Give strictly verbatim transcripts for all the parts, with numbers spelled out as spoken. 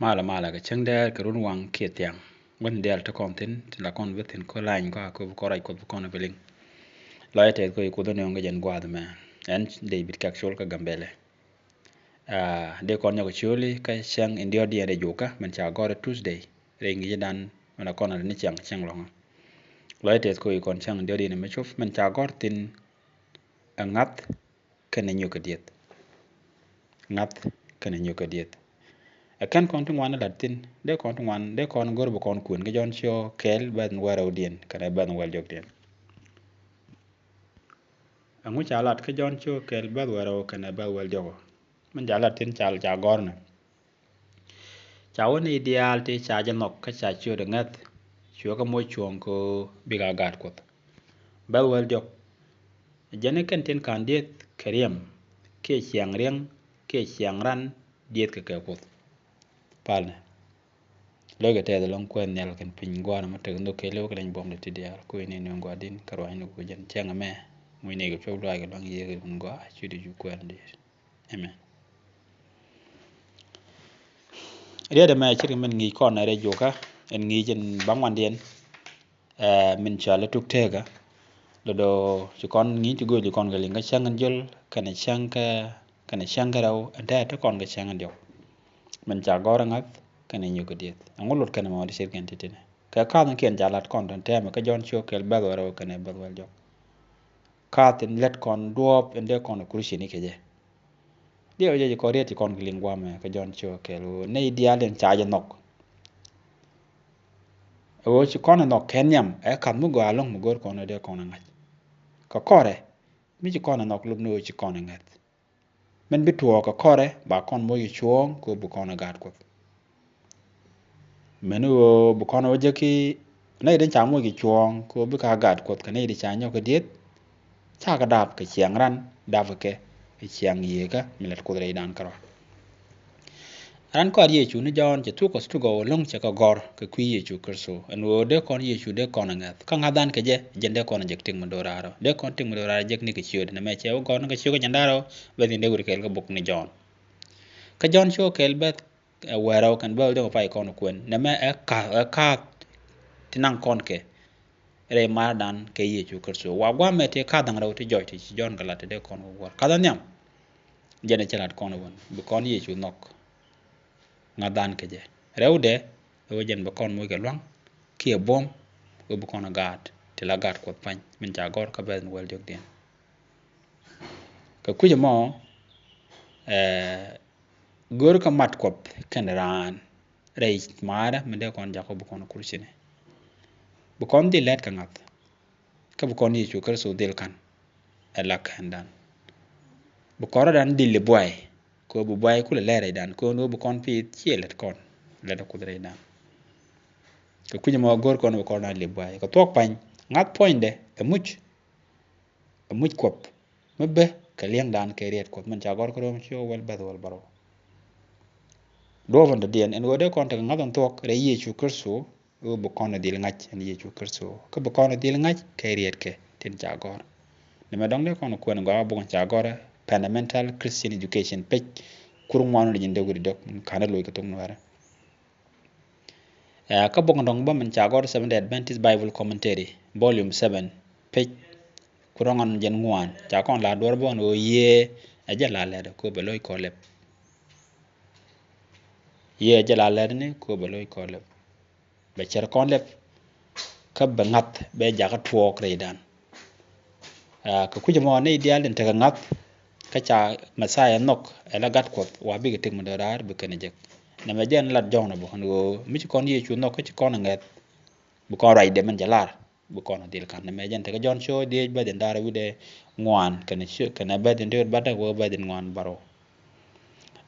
Malɛ malɛ kɛ cäŋ dɛɛr kɛ run waŋ kiɛ thiaŋ. Wä ni diaal ti kɔn thi̱n ti la kɔn bi thi̱n kä lany kɔa kä bi kɔn rac Kuɔth bi kɔn bi liŋ. Lɔcdä tɛth kä i̱ Kuoth ni ɣöö ŋäc ɛn gua̱a̱th ɛmɛ. Ɛn David Kɛk Col kä Gambɛlɛ. Aa, dee kɔn nyɔk ciöli kä cäŋ in diɔ̱k diɛn rɛy jukä min ca gɔ̱r ɛ Tuesday rɛy ŋi̱i̱cdan min a kɔn a ni ciaŋ cäŋ lɔ̱ŋä. Lɔcdä tɛth kä i̱ kɔn cäŋ in diɔ̱k diɛn mi cop min ca gɔ̱r thi̱n ɛ ŋa̱th kɛnɛ nyukä dieth. Ŋa̱th kɛnɛ nyukä dieth. Ɛ kɛn kɔn ti ŋuan lat thi̱n, dee kɔn ti ŋuan, dee kɔn go̱r bi kɔn kuën kä Jɔ̱ɔ̱n ciök kɛl bɛth wäl rɛwdiɛn kɛnɛ bɛth wäl diɔ̱kdiɛn. Ɛŋu ca lat kä Jɔ̱ɔ̱n ciök kɛl bɛth wäl rɛw kɛnɛ bɛth wäl diɔ̱k? Min ca lat thi̱n ca, ca gɔ̱r nɛ. Ca wä ni diaal ti ca jɛ nhɔk kä ca ciötdɛ ŋäth, cuɛ kɛ moc cuɔ̱ɔ̱ŋ kɛ ɣöö bikɛ a gaat Kuɔth. Bɛth wäl diɔ̱k. Jɛn ni kɛn tin ka̱n dieth kɛ riɛm kiɛ ciaŋ riɛŋ kiɛ ciaŋ ran dieth kɛ kɛ Kuoth. Palnɛ. Lo̱ckɛ tɛth ɛlɔ̱ŋ Kuäär nhial kɛnɛ piny gua̱a̱r ɛmɔ tek nhök kɛɛliw kɛ leny buɔ̱mdɛ ti diaal. Ku in in in gua̱a̱r din kä ruaacni ku jɛn cäŋ ɛmɛ muc ni kɛ cuɔp luaac kɛ luaŋ Yiëë kɛ Wun Gɔaa a cuti cu Kuäär in di̱i̱t. Amen. Riet ɛmɛ ce̱tkɛ min ŋi̱i̱c kɔn ɛ rɛy jukä, ɛn ŋi̱i̱c ɛn baŋ wandiɛn, ɛ, min cɔal i̱ Tuk Tekä. Do̱do̱ ci kɔn ŋi̱i̱c ti gööl ci kɔn kɛ liŋ kä cäŋ in jiöl kɛnɛ cäŋ kä, kɛnɛ cäŋ kä rɛw, ɛn tɛɛ te kɔn kɛ cäŋ in diɔ̱k. Min ca gɔ̱r ɛ ŋa̱th kɛnɛ nyukä dieth. Ɛŋu lot kɛnɛ mɔ ti ce̱tkɛn ti̱ti̱ni? Kɛ ka̱th in kiɛn ca lat kɔn tɔ̱n tɛmɛ kä Jɔ̱ɔ̱n ciök kɛl bɛth wäl rɛw kɛnɛ bɛth wäl diɔ̱k. Ka̱th in lät kɔn duɔ̱ɔ̱p in dee kɔn ɛ Kurithiani kɛ jɛ. Diɛw jɛ ji̱ kɔn riet ci kɔn kɛ liŋ guamɛ kä Jɔ̱ɔ̱n ciök kɛl ɣöö nɛy diaal in ca jɛ nhɔk. Ɛ ɣöö ci kɔn ɛ nhɔk kɛ nhiam ɛ ka̱th mi gɔaa ɛlɔ̱ŋ mi go̱r kɔn ɛ dee kɔn ɛ ŋa̱c. Kɛ kɔrɛ mi ci kɔn ɛ nhɔk lop ni ɣöö ci kɔn ɛ ŋäth. Min bi tuɔɔk kɛ kɔrɛ ba kɔn moc kɛ cuɔ̱ɔ̱ŋ kɛ ɣöö bi kɔn ɛ gaat Kuɔth. Mɛn ɣöö bi kɔn ɛ wä jek i̱ nɛy tin ca moc kɛ cuɔ̱ɔ̱ŋ kɛ ɣöö bikɛ a gaat Kuɔth kɛ nɛy tin ca nyɔk kɛ dieth. Cakɛ dap kɛ ciaŋ ran, dapkɛ kɛ ciaŋ Yieekä mi lät Kuoth rɛydan kärɔa. Ran kɔaar Yecu ni Jɔ̱ɔ̱n cɛ thuk kɛ thuk ɛ ɣöö lo̱ŋ cɛ kɛ gɔ̱r kɛ kui̱ Yecu Kritho ɛn ɣöö dee kɔn Yecu dee kɔn ɛ ŋäth. Kä ŋa̱thdan kɛ jɛ, jɛn dee kɔn ɛ jek tik mi do̱raar ɔ. Dee kɔn tik mi do̱raar ɛ jek ni kɛ ciötdɛ nɛmɛ cɛ wä gɔ̱r ni kɛ ciök kɛ nyandar ɔ, beth in dee wut kɛɛl kä buk ni Jɔ̱ɔ̱n. Kä Jɔ̱ɔ̱n ciök kɛl bɛth, ɛ, wäl rɛw kɛnɛ bɛth wäl diɔ̱k pay kɔn kuɛn. Nɛmɛ ɛ ka̱th, ɛ ka̱th ti naŋ kɔn kɛ rɛy mardan kɛ Yecu Kritho. Wa guamɛ ti ka̱th da̱ŋ rɛw ti jɔc ti ci Jɔ̱ɔ̱n kɛ lat ti dee kɔn kɛ guɔ̱r. Ka̱th a nhiam. Jɛn ɛ cɛ lat kɔn wän bi kɔn Yecu nhɔk. Ŋa̱thdan kɛ jɛ. Rɛwdɛ ɛ wee jɛn bi kɔn moc kɛ lua̱ŋ kiɛ buɔ̱m, ɣöö bi kɔn ɛ gaat ti la gat Kuɔth pa̱ny min ca gɔ̱r kä bɛth in wäl diɔ̱kdiɛn. Kɛ kui̱c ɛmɔ, ɛ, go̱r kä mat Kuɔth kɛnɛ raan rɛy maarä min dee kɔn jakä bi kɔn ɛ Kurithiani. Bi kɔn dhil lɛt kɛ ŋa̱th. Kä bi kɔn Yecu Kritho dhil ka̱n ɛ la kɛndan. Bi kɔn rɔ̱dan dhil li buay. Kɛ ɣöö bi buay kulɛ lɛr rɛydan kɛ ɣöö bi kɔn pi̱i̱th ciɛ lät kɔn, lät Kuoth rɛydan. Kɛ kui̱c ɛmɔ go̱r kɔn bi kɔn rɔ̱dan li buay kɛ thuɔ̱k pa̱ny. Ŋa̱th puɔ̱nydɛ ɛ muc, ɛ muc Kuɔth mi bä kɛ li̱eŋdan kɛ riet Kuɔth min ca gɔ̱r kä Rom ciök wäl bɛth wäl bärɔw. Duɔ̱ɔ̱p in dɔ̱diɛn ɛn ɣöö dee kɔn tekɛ ŋa̱th in thuɔ̱k rɛy Yecu Kritho, ɣöö bi kɔn ɛ dhil ŋa̱c ɛn Yecu Kritho. Kä bi kɔn ɛ dhil ŋa̱c kɛ rietkɛ tin ca gɔ̱r. Nɛmɛ dɔ̱ŋ dee kɔn kuɛn gɔaa buk in ca gɔ̱r ɛ Fundamental Christian Education, pec kur ŋuan ni ji̱n dee wi̱r dɔ̱k, ka̱n dee loc kɛ thok Nuäärä. Ɛ, kä buk in dɔ̱ŋ bä min ca gɔ̱r Seventh Day Adventist Bible Commentary, volume seven, pec kur ŋuan ji̱n ŋuan. Ca kɔn la duɔ̱ɔ̱r bä ɛn ɣöö Yiëë ɛ jɛ la lɛt kɛ ɣöö bɛ lo̱c kɔn lɛp. Yiëë ɛ jɛ la lɛt ni kɛ ɣöö bɛ lo̱c kɔn lɛp. Bɛ cär kɔn lɛp kä bɛ ŋa̱th bɛ jakä tuɔɔk rɛydan. Aa, kɛ kui̱c ɛmɔ nɛy diaal tin tekɛ ŋa̱th kä ca Mɛthia nhɔk ɛ la gat Kuɔth, wa bikɛ tik mi do̱raar bi kɛn ɛ jek. Nɛmɛ jɛn lat Jɔ̱ɔ̱n ɛ bä ɛn ɣöö mi ci kɔn Yecu nhɔk kä ci kɔn ɛ ŋäth, bi kɔn ruacdɛ min cɛ lar bi kɔn dhil ka̱n. Nɛmɛ jɛn tekɛ Jɔ̱ɔ̱n ciök dhieec bɛth in da̱ŋ rɛw wi̱cdɛ ŋuan kɛnɛ ciök, kɛnɛ bɛth in döör bädäk wä bɛth in ŋuan bärɔw.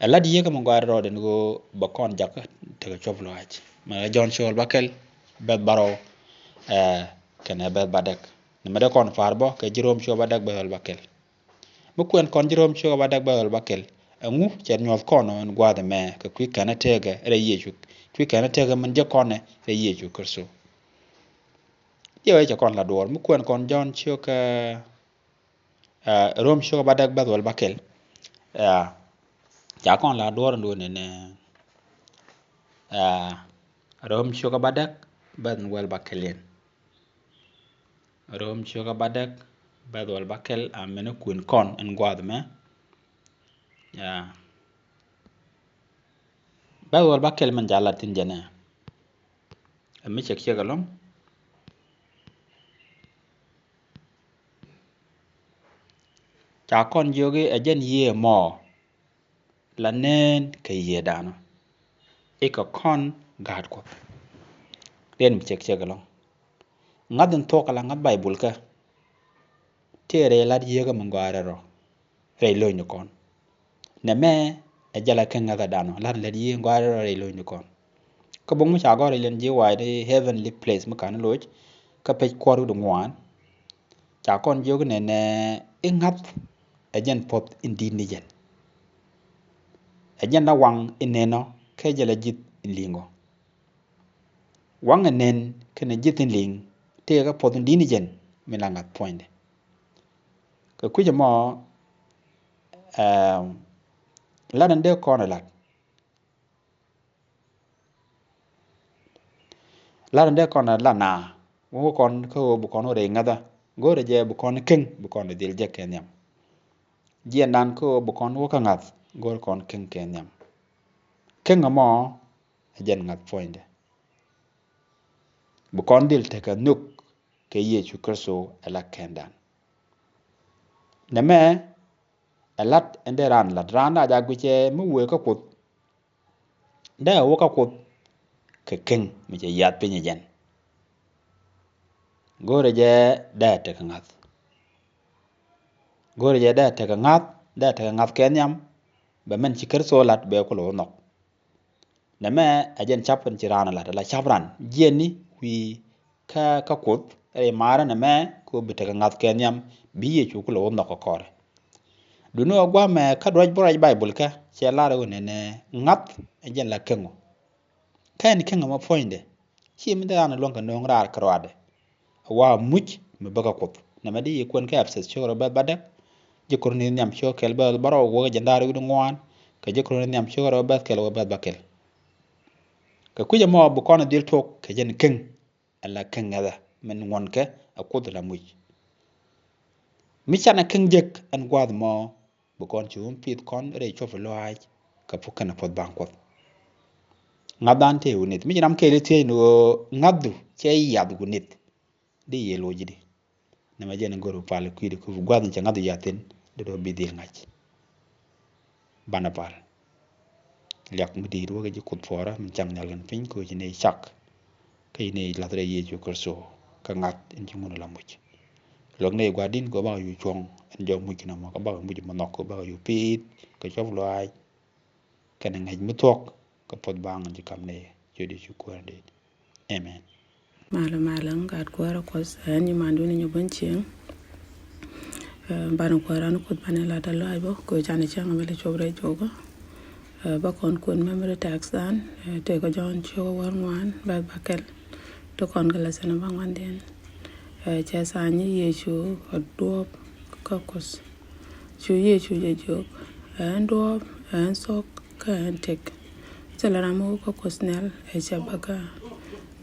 Ɛ lat Yiëë kä mi gɔaa rɔɔdɛ ɛn ɣöö bɛ kɔn jakä tekɛ cuɔp lɔaac. Mɛ Jɔ̱ɔ̱n ciök wäl bäkɛl bɛth bärɔw, ɛ, kɛnɛ bɛth bädäk. Nɛmɛ dee kɔn pa̱a̱r bä kɛ ji̱ Rom ciök bädäk bɛth wäl bäkɛl. Mi kuɛn kɔn ji̱ Rom ciök bädäk bɛth wäl bäkɛl, ɛŋu cɛ nyuɔ̱th kɔn ɛn gua̱a̱th ɛmɛ kɛ kui̱ kɛnɛ tëëkɛ rɛy Yecu, kui̱ kɛnɛ tëëkɛ min jek kɔn rɛy Yecu Kritho? Diɛw ɛ cɛ kɔn la duɔ̱ɔ̱r mi kuɛn kɔn Jɔ̱ɔ̱n ciök, ɛ, Rom ciök bädäk bɛth wäl bäkɛl. Ɛ, ca kɔn la duɔ̱ɔ̱r ɛn duɔ̱ɔ̱r nɛnɛ. Aa, Rom ciökä bädäk, bɛth wäl bäkɛl yɛn. Rom ciökä bädäk, bɛth wäl bäkɛl, a mɛn kuën kɔn ɛn gua̱a̱th mɛ. Aa, bɛth wäl bäkɛl mɛn ca lat thi̱n jɛnɛ. Ɛ mi cɛk ciek ɛlɔ̱ŋ. Ca kɔn jiök i̱ ɛ jɛn yiëë mɔ la neen kɛ yiëëdan ɔ, i̱ kɛ kɔn gaat Kuɔth. Riɛn mi cɛk ciek ɛlɔ̱ŋ. Ŋa̱th in thuɔ̱k ala ŋa̱th Baibul kä tëë rɛy lat yieekä mi gɔaa rɛl rɔ rɛy lo̱cni kɔn. Nɛmɛ ɛ jɛn la kɛ ŋa̱thädan ɔ, lat in lät yiëë gɔaa rɛl rɔ rɛy lo̱cni kɔn. Kä bok mi ca gɔ̱r rɛy lɛn ji̱ wa̱a̱ i̱ Heavenly Place mi ka̱n loc, kä pec kuɔr wi̱cdɛ ŋuan. Ca kɔn jiök nɛnɛ i̱ ŋa̱th ɛ jɛn puɔ̱th in di̱t ni jɛn. Ɛ jɛn la waŋ in nɛn ɔ, kä jɛn la ji̱th in li̱ŋ ɔ. Waŋ in nɛn kɛnɛ ji̱th in li̱ŋ tëëkɛ puɔ̱th in di̱t ni jɛn, min la ŋa̱th puɔ̱nydɛ. Kɛ kui̱c ɛmɔ, ɛɛ, lat in dee kɔn ɛ lat. Lat in dee kɔn ɛ lat na, wä kɔn kä ɣöö bi kɔn wä rɛy ŋäthä, go̱o̱rɛ jɛ bi kɔn käŋ, bi kɔn dhil jek kɛ nhiam. Jiɛndan kä ɣöö bi kɔn wä kä ŋa̱th, go̱o̱rɛ kɔn käŋ kɛ nhiam. Käŋ ɛmɔ ɛ jɛn ŋa̱th puɔ̱nydɛ. Bi kɔn dhil tekɛ nhök kɛ Yecu Kritho ɛ la kɛndan. Nɛmɛ ɛ lat in dee raan lat, raan daa ca guic ɛ mi wëë kä Kuoth. Dee ɛ wä kä Kuoth kɛ käŋ mi cɛ yiath piny ɛ jɛn. Go̱o̱rɛ jɛ dee ɛ tekɛ ŋa̱th. Go̱o̱rɛ jɛ dee ɛ tekɛ ŋa̱th, dee ɛ tekɛ ŋa̱th kɛ nhiam, bɛ mɛn ci Kritho lat bɛ kulɛ wä nhɔk. Nɛmɛ ɛ jɛn ca̱p in ci raan ɛ lat, ala ca̱p raan jiɛni wi̱i̱ kä, kä Kuoth rɛy maarä nɛmɛ, kɛ ɣöö bi tekɛ ŋa̱th kɛ nhiam, bi Yecu kulɛ wä nhɔk kɛ kɔrɛ. Duŋni ɣöö gua̱a̱mɛ kä duäc bä ruac Baibul kä cɛ lar ɣöö nɛnɛ ŋa̱th ɛ jɛn la käŋ ɔ. Kä ɛn käŋ ɛmɔ puɔ̱nydɛ, ci mi dee raan ɛ luäŋ kɛ nööŋ raar kärɔaadɛ. A wa muc mi bä kä Kuoth. Nɛmɛ di yi kuɛn kä Ɛpɛsɛth ciökɛ rɛw bɛth bädäk, ji̱ Korinth nhiam ciökɛ kɛl bɛth bärɔw, wä kä jiɛn da̱ŋ rɛw wi̱cdɛ ŋuan, kɛ ji̱ Korinth nhiam ciökɛ rɛw bɛth kɛl wä bɛth bäkɛl. Kɛ kui̱c ɛmɔ bi kɔn ɛ dhil tuɔk kɛ jɛn käŋ, ɛ la käŋ ŋäthä min ŋuɔ̱nkɛ ɛ Kuoth la muc. Mi canɛ käŋ jek ɛn gua̱a̱th ɛmɔ, bi kɔn ci wä pith kɔn rɛy cuɔp lɔaac kɛ puk kɛnɛ puɔth baŋ Kuɔth. Ŋa̱thdan tëë wunith. Mi ci ram kɛɛl i̱ thiec ni ɣöö ŋa̱thdu cɛ yiath wunith, di yɛ loc di. Nɛmɛ jɛn in go̱r bi pal kui̱di, ku bi gua̱th in cɛ ŋa̱thdu yiath thi̱n, di dɔ̱ bi dhil ŋa̱c. Banɛ pal. Liak mi di̱i̱t wä kɛ ji̱ Kuoth puɔrä min cak nhial kɛnɛ piny, kɛ ɣöö ci nɛy cak kä ci nɛy la̱th rɛy Yecu Kritho kɛ ŋa̱th in ci ŋun ala muc. Luäk nɛy gua̱di̱n kɛ ɣöö bakɛ cu cuɔ̱ŋ ɛn jɔk muc kɛnɛ mɔ, kɛ bakɛ muc mɔ nhɔk, kɛ bakɛ cu pi̱i̱t kɛ cuɔp lɔaac kɛnɛ ŋäc mi thuɔ̱k kɛ puɔth baŋ in ci ka̱m nɛy. Ciöt Yecu Kuäär in dee. Amen. Malä malä gat kuäärä Kuɔth, ɛ nyimaandun in nyɔk ben cieŋ. Ɛ, banɛ kuäär an Kuoth banɛ lat a lɔaac bä kɛ ɣöö canɛ cäŋ a bɛ lɛ cop rɛy jɔkä. Ɛ, bä kɔn kuɛn memory text dan, ɛ, tëë kä Jɔ̱ɔ̱n ciökä wäl ŋuan bɛth bäkɛl. Ti kɔn kɛ lesson bä ŋuandiɛn. Ɛ, cɛ tha̱a̱ŋ i̱ Yecu ɛ duɔ̱ɔ̱p kä Kuoth. Cu Yecu jɛ jiök, ɛ ɣän duɔ̱ɔ̱p, ɛ ɣän thuɔ̱k, kä ɛ ɣän tëk. Thilɛ ram mi wä kä Kuoth nhial ɛ cɛ bä kä.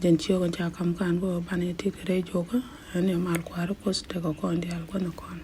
Jɛn ciök in ca ka̱m ka̱n bä banɛ tit kɛ rɛy jɔkä, ɛ ɣän ɛ mal kuäärä Kuoth tekɛ kɔn diaal gua̱n kɔn.